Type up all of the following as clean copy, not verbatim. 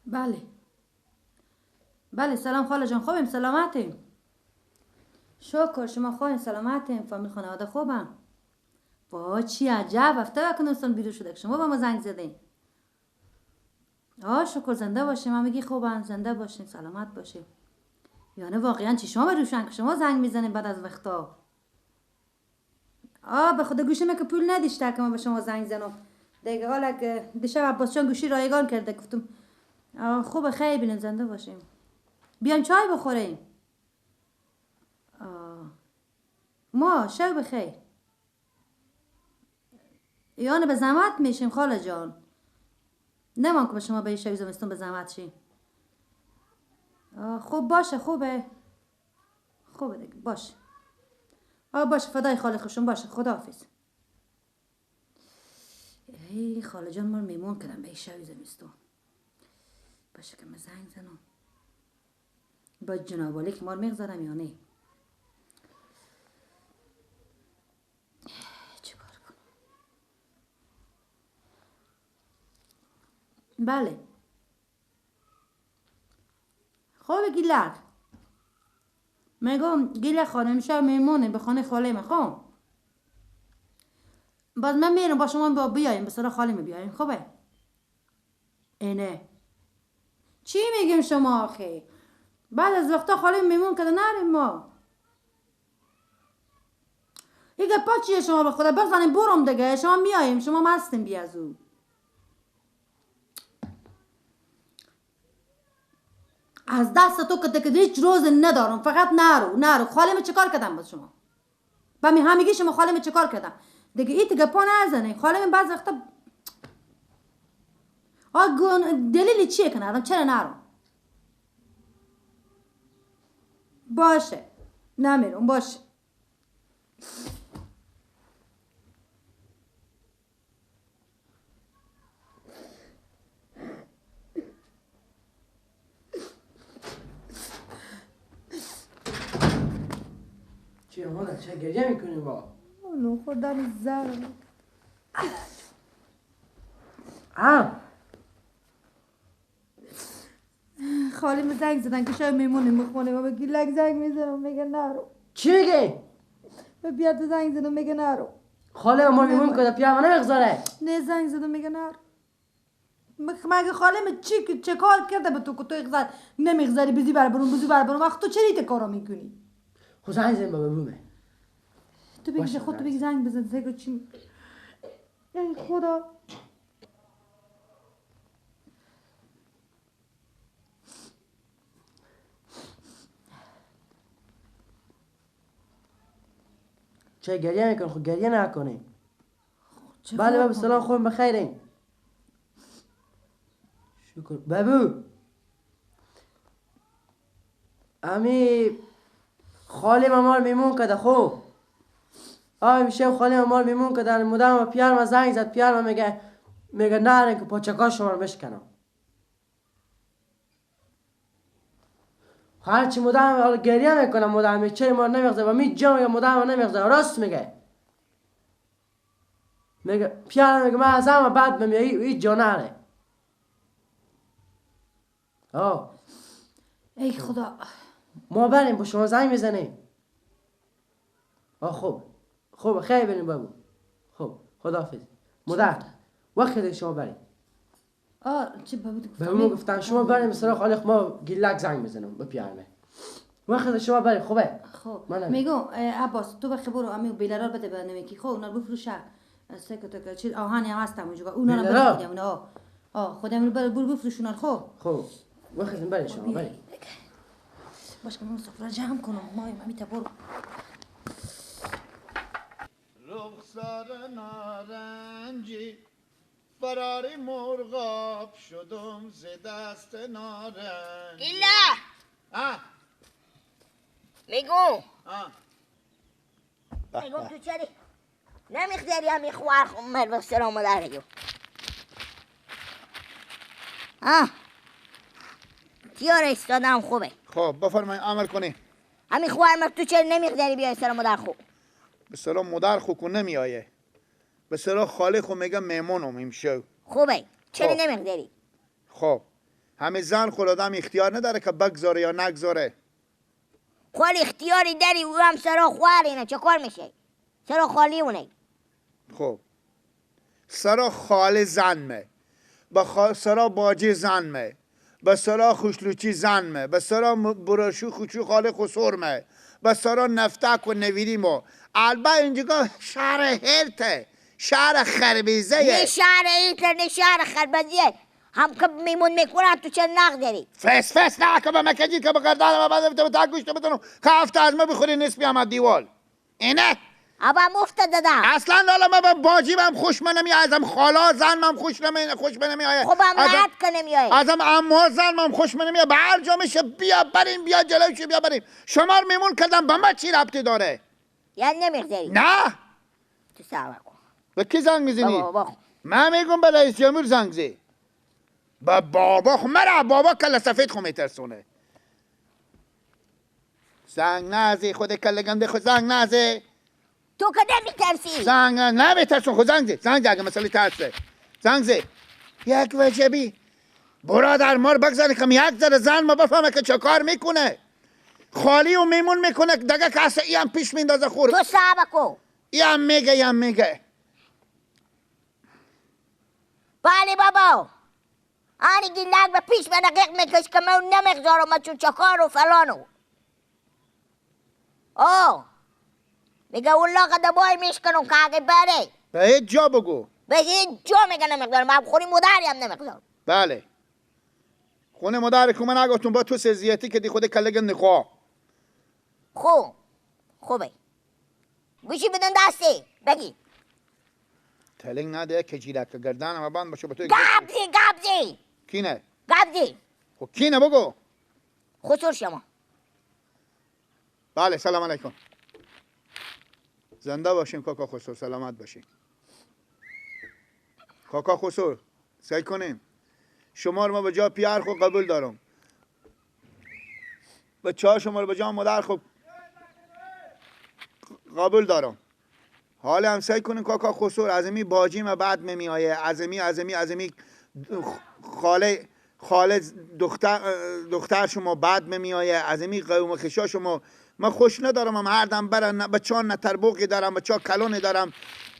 بله بله، سلام خاله جان، خوبیم سلامتیم، شکر. شما خوبیم سلامتیم، فامیل خانواده خوبم. وای چی عجب، هفته وکنستان بیرون شده که شما با ما زنگ زدین. آه شکر، زنده باشیم، همگی خوبن، زنده باشیم، سلامت باشیم. یعنی واقعا چی شما روشن که شما زنگ میزنیم بعد از وقتا؟ آه به خدا گوشی که پول نداشته که من به شما زنگ زنم دیگه. حالا که دیشب عباس جان گوشی رایگان کرده، گفتم آه خوبه، خیلی بینیم، زنده باشیم، بیام چای بخوریم. آه ما شب بخیر. یعنی به زحمت میشیم خاله جان، نمان که به شما به شب زمستون به زحمت شیم. خوب باشه، خوبه خوبه دیگه، باشه. آه باشه، فدای خاله خوشم باشه، خداحافظ. ای خاله جان ما رو میمون کردم به شب زمستون. باشه که من زنگ زنم با جناب عالی که ما رو میگذارم یا نه. چیکار کنم؟ بله خوب گیلک، میگم گیلک خانم شب میمونه به خانه خاله من. خب باز من میرم با شما با بیایم به سر خاله می بیایم. خوبه؟ اینه چی میگیم شما آخه؟ بعد از وقتا خاله میمون کده نریم ما. این گپا چیه شما؟ به خدا بزنیم برم دیگه، شما میاییم، شما مستیم بی از او. از دست تو که هیچ روز ندارم، فقط نرو نرو. خاله چه کار کردم با شما؟ با می همگی شما خاله چه کار کردم دیگه؟ ایت گپا نزنه خاله من. بعض وقتا آگون دلیل چیه که نرم؟ چرا نرم؟ باشه نمیرم، باشه. چیه مادر؟ چه گریه میکنی با؟ نون خوردن زرم. خاله می زنگ زدن که شاید میمونه میخونه و به گیلک زنگ میزنم میگه نرو. چی میگی؟ به بیاد زنگ زدم میگه نرو. خاله ما میمون کده پیام نمیگذاره. نه زنگ زدم میگه نرو. مگه خاله می چی چه کار کرده به تو که تو اگزار نمیگذاری؟ بزی بر برون، بزی بر برون. وقت تو چرا ایت کارو میکنی؟ خب زنگ زن بابا بومه. تو بگی خود تو بگی زنگ بزن زنگ چی؟ ای خدا. چه گریه میکنی؟ خب گریه نکنی. بله بابا سلام، خودم بخیرین. شکر بابو. امی خاله مامار میمون کده. خب آه میشه خاله مامار میمون کده. مدام پیار ما زنگ زد، پیار ما میگه میگه نرن که پاچکا شما رو بشکنم. هرچی مدام گریه میکنم، مدام چه ما نمیخزه و می جا میگه مدام نمیخزه. راست میگه، میگه پیار میگه من از همه بعد میگه هیچ جا نره. آه ای خدا ما بریم با شما زنگ میزنیم. آه خوب خوب خیلی بریم بابو. خب خداحافظ مادر، وقت شما بریم. آه چه بابو بابو گفتن شما بریم سراغ خالق، ما گیلک زنگ میزنم به پیارمه. وقت شما بریم. خوبه خب میگم عباس تو بخی برو امی بیلرار بده به نمیکی. خب اونا بفروشه سکه تو چیز آهنی هم هستم اونجا، اونا رو بده خودم. اونا آه خودم رو برو بفروش اونا. خب خب وقت بریم شما بریم. باش که من سفره جمع کنم. ما میتا برو. رخسار نارنجی فراری مرغاب شدم ز دست نارنجی. گیلا میگم میگم تو چرا نمیخداری همی خوار خمر به سلام علیکم. تیار ایستادم خوبه. خب بفرمایید عمل کنی. همین خوار تو چرا نمیخداری بیای سلام مادر خو؟ به سلام مادر خو کو نمیایه. به سلام خاله خو میگم مهمونم امشب. خوبه چرا نمیخداری؟ خب همه زن خود آدم اختیار نداره که بگذاره یا نگذاره. خال اختیاری داری، او هم سرا خوار اینه چه کار میشه؟ سرا خالی اونه. خب سرا خاله زن مه، با سرا باجی زن مه، با سرا خوشلوچی زن مه، با سرا براشو خوشو خاله خسور مه، با سرا نفتک و نویری مو. البته اینجا شهر هرته، شهر خربیزه. نه شهر هرته نه شهر خربیزه. هم که میمون میکنن تو چه نق داری؟ فس فس نه که به مکجی که به گردن ما بعد تو تا گوشت بتونم که هفته از ما بخوری نصفی هم از دیوال اینه. ابا مفت دادم اصلا لالا ما به باجی هم خوش من نمی ازم خالا زن من خوش نمی خوش من نمی آید. خب هم رد که نمی آید. ازم عمو زن من خوش من نمی آید. به هر جا میشه بیا بریم، بیا جلوش بیا بریم. شما رو میمون کردم به ما چی ربطی داره؟ یعنی نمیخذاری؟ نه تو سوا کن. به کی زنگ میزنی؟ بابا من میگم به رئیس جمهور زنگ زی. با بابا خو مرا بابا کله سفید خو میترسونه. زنگ نزی خود کله گنده خود زنگ نزی. تو که نمیترسی. زنگ نمیترسون خود زنگ زی. زنگ زی اگه مسئله ترسه. زنگ زی. یک وجبی برادر مار بگذاری که یک ذره زن ما بفهمه که چه کار میکنه. خالی و میمون میکنه دیگه کس ای هم پیش میندازه خور. تو صاحب کو. ای هم میگه ای هم میگه. بله بابا. آنی گیلک به پیش من دقیق میکش که من نمیگذارم من چون چکار و فلانو. او میگه اون لاغ دبای میشکنم که اگه بره. به هیچ جا بگو. به هیچ جا میگه نمیگذارم. من خوری مادری هم نمیگذارم. بله. خونه مادر که من نگفتم با تو سزیتی که دی خود کله گنده خواه. خوب خوبه. گوشی بدن دستی بگی. تلنگ نده که جیرک گردنم بند باشه به تو. گبزی گبزی. کینه؟ گبزی. خب کینه بگو. خسور شما. بله سلام علیکم. زنده باشین کاکا خسور، سلامت باشین. کاکا خسور سعی کنیم شما رو ما به جا پیار خود قبول دارم. بچه ها شما رو به جا مادر خود قبول دارم. حالا هم سعی کنیم کاکا خسور از امی باجی ما بعد می آیه، از امی از امی از امی خاله خاله دختر شما بعد می آیه، از امی قوم خشا شما من خوش ندارم. هم هر دم برن بچه نتربوقی دارم، بچه کلونی دارم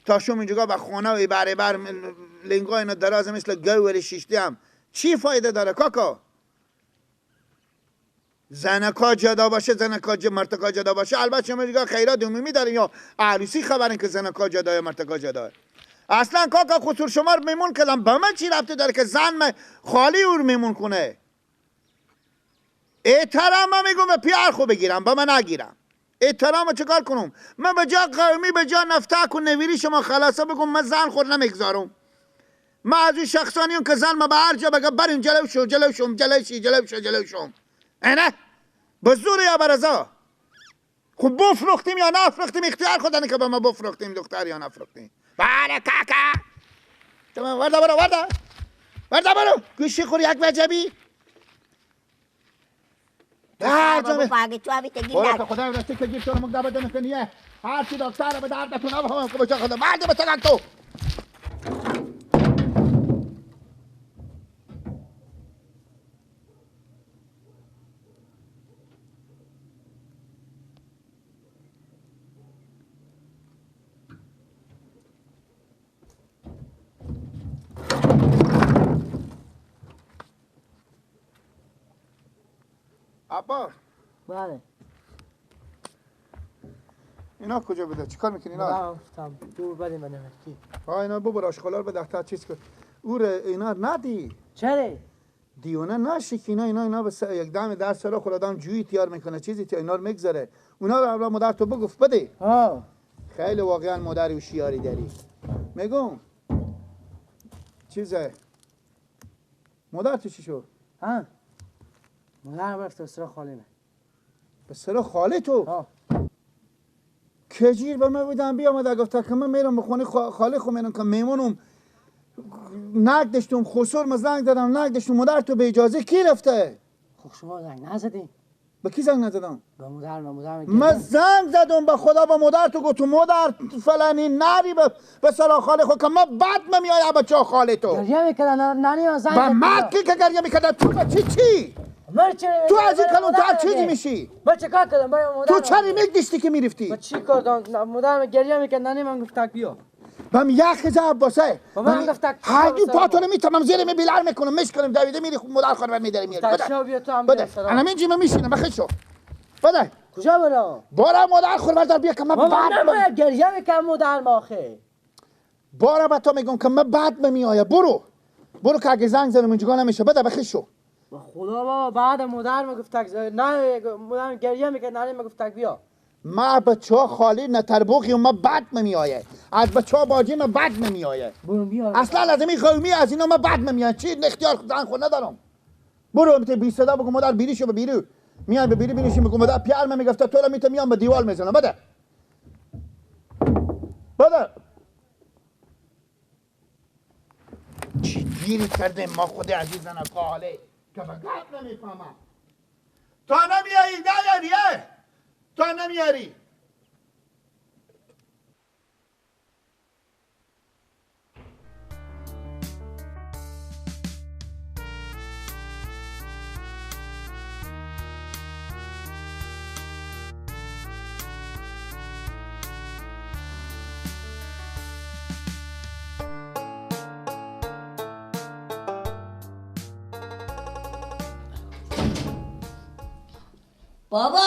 تا شما اینجا به خانه و بر بر لنگای اینا دراز مثل گوری شیشتی هم چی فایده داره کاکا؟ زنکا جدا باشه، زنکا مرتکا جدا باشه. البته شما دیگه خیرات عمومی داریم یا عروسی خبرین که زنکا جدا یا مرتکا جدا. اصلا کاکا خسور شما رو میمون کردم به من چی ربطی داره که زن من خالی او رو میمون کنه؟ احترام من میگم به پیار خو بگیرم به من نگیرم. احترام چیکار کنم؟ من به جا قومی به جا نفتک و نویری شما خلاصه بگم من زن خود نمیگذارم. من از اون شخصانیم که زن ما به هر جا بگم بریم جلو شو جلو شم جلو شی جلو شو جلو شم. اینه به زور یا برزا. خب بفروختیم یا نفروختیم اختیار خودنه که به ما بفروختیم دختر یا نفروختیم. بله کاکا تمام. وردا برو وردا وردا برو گوشی خور یک وجبی. برو که خدا راستی که گیر تو رو مقدار بدن کنیه هر چی دکتر به دردتون نبخوام که بچه خدا مرد بچه تو. عباس. بله. اینا کجا بوده؟ چیکار میکنی اینا؟ گفتم دور بدیم به نمکی. ها اینا ببر آشغالا رو به دفتر چیز کن. او رو اینا ندی. چرا؟ دیونه نشی که اینا اینا اینا به یک دم در سرا خود آدم جویی تیار میکنه چیزی تیار اینا رو میگذاره. اونا رو اول مادر تو بگفت بده. ها. خیلی واقعا مادر هوشیاری داری. میگم چیزه مادر تو چی شد؟ ها؟ مادر رفت به سر خاله. به سر خاله تو؟ ها. کجیر به من بودن بیامده گفته که من میرم به خونه خاله خو میرم که میمونم نگ داشتم خسور من زنگ دادم نگ داشتم. مادر تو به اجازه کی رفته؟ خب شما زنگ نزدی. به کی زنگ نزدم؟ به مادر مادر. من زنگ زدم به خدا به مادر تو گفتم مادر فلانی نری به سرا خاله خود که من بد نمیآید بچه خاله تو. گریه میکردن نانی من زنگ. به مرد کی که گریه میکردن تو به چی چی؟ تو از این کلونتر چیزی میشی؟ من چه کار کردم برای مادر؟ تو چرا میگشتی که میرفتی؟ من چی کردم؟ مادرم گریه میکرد نانی من گفت تک بیا. بم یخ زد واسه. من گفت تک. هر پاتو نمیتونم زیر می بیلر میکنم میشکنم دویده میری مادر خانم میداری میاری. بده. بیا تو هم بده. الان اینجا من میشینم بخیر شو. بده. کجا برم؟ برا مادر خور بردار بیا که من بعد من گریه میکنم مادر آخه. برا به تو میگم که من بعد میآید. برو. برو که اگه زنگ زدم اینجا نمیشه. بده بخیر شو. با خدا بابا بعد مادر ما گفت نه مادر گریه میکرد نانی ما گفت بیا. ما بچه خالی نتربوخی و ما بد نمیآید. از بچه باجی ما بد نمیآید. اصلا از این قومی از اینا ما بد نمیآید. چی اختیار زن خود ندارم. برو میته بی صدا بگو مادر بیری شو به بیرو. میای به بیری بینیشی میگم مادر پیار من میگفته تو را میته میام به دیوال میزنم. بده. بده. چی گیری کرده ما خود عزیزان خاله که به گپ نمیفهمم. تا نمیایی نیاری تا نمیاری. بابا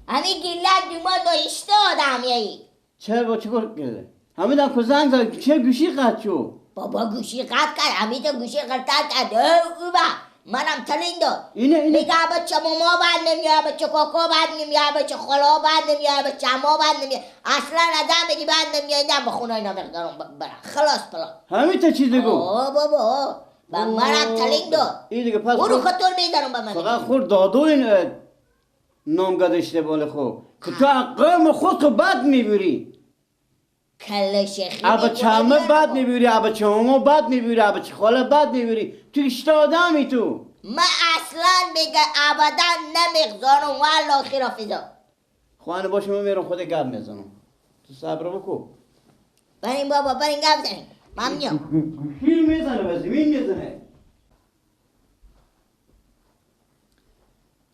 همین گیلک دوما داشته آدم یایی. چه با چه کرده؟ همین دم که زنگ زد چه گوشی قطع شد؟ بابا گوشی قطع کرد همین تو گوشی قطع کرد او با منم تلین داد. اینه میگه بچه ماما بعد نمیاد بچه کاکا بعد نمیاد بچه خالا بعد نمیاد بچه عما بعد نمیاد اصلا آدم بگی بعد نمیاد نه به خونه اینا مقدارم برم خلاص پلا. همین تا چیز گفت؟ بابا با منم تلین داد. این دیگه پس برو خطور میدارم به من. فقط خور دادو این نام گذاشته بالا خو که تو قوم خود تو بد میبری. کله شیخی ابا چمه بد میبری ابا چمه بد میبری ابا چه خاله بد میبری تو اشته آدمی تو. من اصلا میگه ابدا نمیگذارم والله خیرافیزا. خوانه باشه من میرم خود گپ میزنم تو صبر بکو. بریم بابا بریم گپ زنیم من میام. گوشی میزنه به زمین میزنه.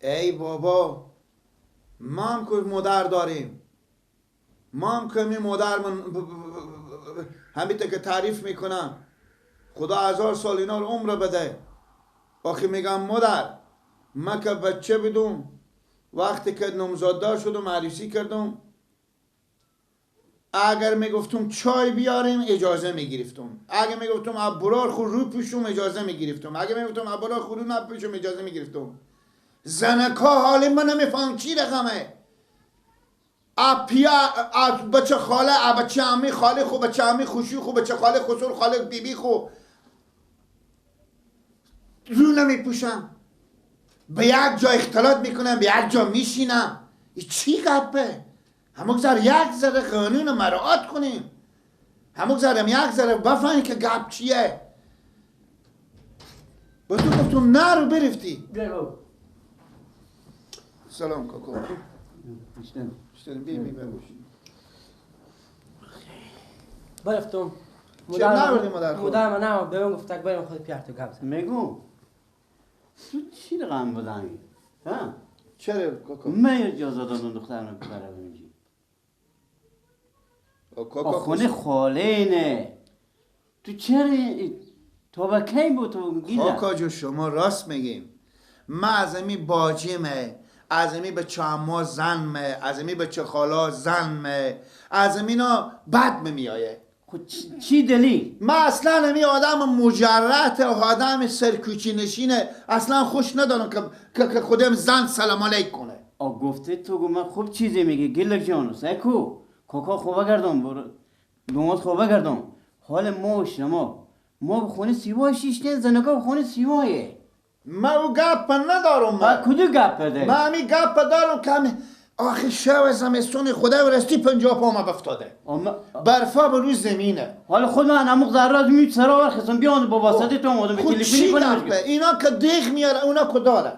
ای بابا ما هم که مادر داریم، ما هم که می مادر من همیته که تعریف میکنم خدا هزار سال اینا رو عمر بده. آخه میگم مادر من که بچه بدم وقتی که نامزددار شدم عروسی کردم اگر میگفتم چای بیاریم اجازه میگرفتم، اگر میگفتم ابرار خور رو پوشم اجازه میگرفتم، اگر میگفتم ابرار خور رو نپوشم اجازه میگرفتم. زنکا حالی من نمیفهم چی رقمه. اپیا بچه خاله بچه عمی خاله خو بچه عمی خوشی خو بچه خاله خسر خاله بیبی خو رو نمیپوشم، به یک جا اختلاط میکنم به یک جا میشینم. این چی گپه؟ همون ذره یک ذره قانون مراعات کنیم، همون ذره یک ذره بفهمیم که گپ چیه. با تو گفتم نه رو برفتی. سلام کاکا. اشتریم بی بی بگوش. برفتم. چه نبردی مادر خود؟ مادر من نه به من گفت بریم خود پیار تو گپ زن. میگم تو چی رقم بدمی؟ ها؟ چرا کاکا؟ من اجازه دادم دخترم ببرم اینجا. کاکا خونه خاله اینه. تو چرا تو با کی بود تو گیره؟ کاکا جو شما راست میگیم. من از امی باجیمه، از امی بچه عما زنمه، از امی بچه خالا زنمه، از امینا بد میایه. خب چی دلیل؟ من اصلا امی آدم مجرد آدم سرکوچی نشینه اصلا خوش ندارم که خودم زن سلام علیک کنه. آ گفته تو گو من خوب چیزی میگی گلک جان سکو کاکا خوبه گردم برو دومات خوبه گردم. حال ما و شما ما به خونه سیوای شیشته زنکا به خونه سیوایه. من او گپ ندارم. من کدو گپ بده؟ من همی گپ دارم که همی آخه شب زمستون خدا ورستی 50 پا ما بفتاده برفا به روی زمینه. حالا خود من اموق ذرات می سرا ورخصم بیان با واسطه تو اومدم به تلفنی کنم. اینا که دیغ میاره اونا که داره.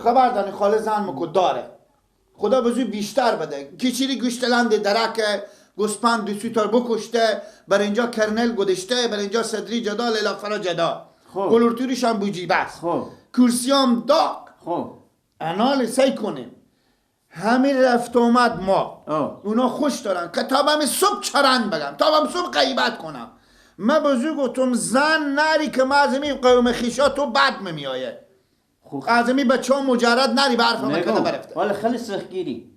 خبر دانی خاله زن مکو داره. خدا بزرگ بیشتر بده. کیچیری گوشتلند درک گوسپند دوسوی تار بکشته، بر اینجا کرنل گدشته، بر اینجا صدری جدا، لیلا فرا جدا. کلورتوریش هم بوجی بس. کرسیام داغ. انال سعی کنیم. همین رفت اومد ما. اونا خوش دارن که تا به صبح چرند بگم، تا به صبح غیبت کنم. من بزرگ گفتم زن نری که من از این قوم خیشا تو بد میایه. از این بچه مجرد نری به حرف من کده برفته. حالا خیلی سختگیری.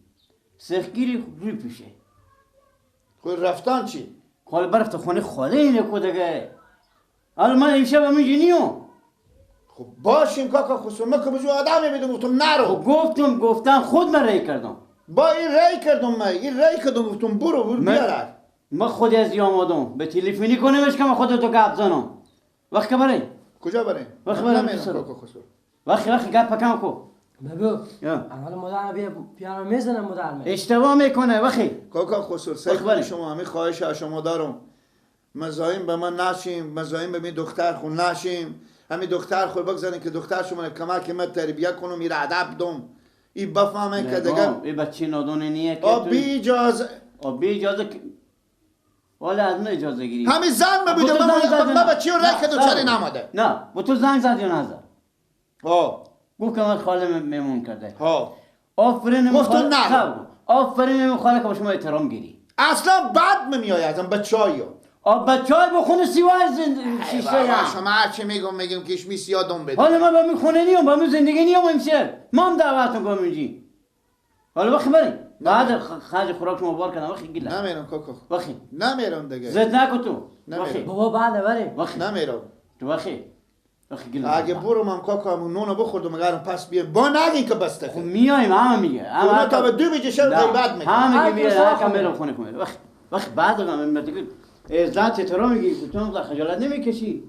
سختگیری روی پیشه. خود رفتن چی؟ حالا برفته خونه خاله اینه کو دیگه. حالا من امشب همینجا نیام. خب باشیم کاکا خسرو، من که بزرگ آدم میبینم گفتم نرو. خب گفتم خود من رأی کردم. با این رأی کردم من، این رأی کردم گفتم برو برو بیاره. من خودی از آمادم به تلفنی کنمش که من خودتو گپ زنم. وقت که برای؟ کجا برای؟ وقت برای کاکا خسرو. وقت گپ کم کو. بابا اول مادر بیا پیانو میزنم مادر من. اشتباه میکنه وقتی. کاکا خسرو سعی شما همین خواهش از شما دارم. مزاحم به من نشیم، مزاحم به می دختر خون نشیم. همین دختر خود بگذارین که دختر شما کمک من تربیه کنم، این ادب دم. این بفهمه که دیگه این بچه نادونه نیه که بی اجازه بی اجازه والا از من اجازه گیری. همین زن من بوده، من بچه رو رای کردم چرا نماده؟ نه با تو زنگ زد یا نزد؟ ها گفت که من خاله میمون کرده. ها آفرین گفتم نه. آفرین خاله که با شما احترام گیری. اصلا بد میآید ازم بچه‌ایو. آب بچه‌های بخونه سیوای شیشه شما هرچی میگم کشمی یادم بده. حالا من با می خونه نیام، با می زندگی نیام امشب. ما هم دعوتون کنم اینجی. حالا وقتی بریم بعد خرج خوراک شما بار کردم وقتی گیلم. نمیرم کاکا. وقتی نمیرم دیگه. زد نکن تو. نمیرم. بابا بعد بریم. وقتی نمیرم. تو وقتی وقتی گیلم. اگه برم هم کاکا همون نونو بخوردم مگرم پس بیا با نگی که بسته. خب میایم همه میگه. اونا تا به دو بجه شب غیبت میکنه. همه میگه میره هر کم میره خونه کنه. وقتی وقتی بعد من دیگه عزت تو رو میگی تو هم خجالت نمیکشی.